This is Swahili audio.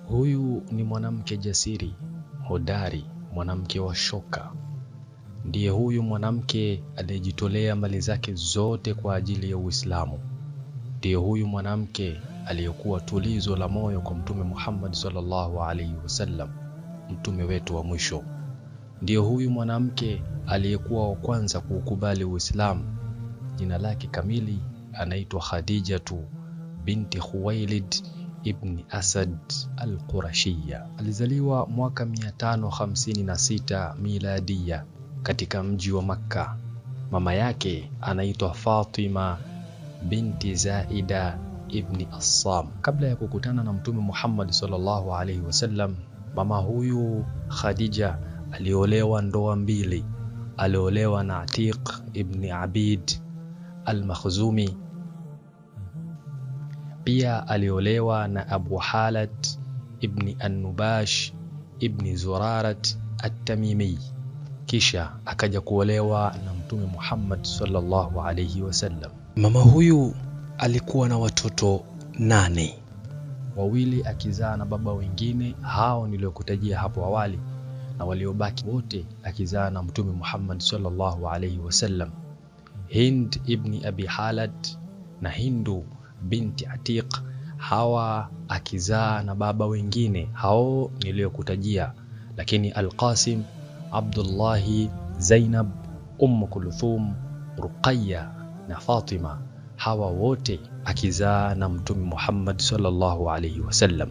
Huyu ni mwanamke jasiri, hodari, mwanamke wa shoka. Ndiye huyu mwanamke aliyejitolea mali zake zote kwa ajili ya Uislamu. Ndiye huyu mwanamke aliyekuwa tulizo la moyo kwa Mtume Muhammad sallallahu alaihi wasallam, mtume wetu wa mwisho. Ndiye huyu mwanamke aliyekuwa wa kwanza kuukubali Uislamu. Jina lake kamili anaitwa Khadijatu binti Khuwailid ibn Asad al-Qurashiyya. Alizaliwa mwaka 556 miladia katika mji wa Makka. Mama yake anaitwa Fatima binti Zaida ibn Assam. Kabla ya kukutana na Mtume Muhammad sallallahu alaihi wasallam, mama huyu Khadija aliolewa ndoa mbili. Aliolewa na Atiq ibn Abid al-Makhzumi. Pia aliolewa na Abu Halat ibn An-Nubash ibn Zurarat at-Tamimi. Kisha akaja kuolewa na Mtume Muhammad sallallahu alaihi wasallam. Mama huyu alikuwa na watoto 8, wawili akizaa na baba wengine hao niliokutajia hapo awali, na waliobaki wote akizaa na Mtume Muhammad sallallahu alaihi wasallam. Hind ibn Abi Halat na Hindu binti Atiq, hawa akizaa na baba wengine hao niliokutajia. Lakini Al-Qasim, Abdullahi, Zainab, Umm Kulthum, Ruqayya na Fatima, hawa wote akizaa na Mtume Muhammad sallallahu alaihi wasallam.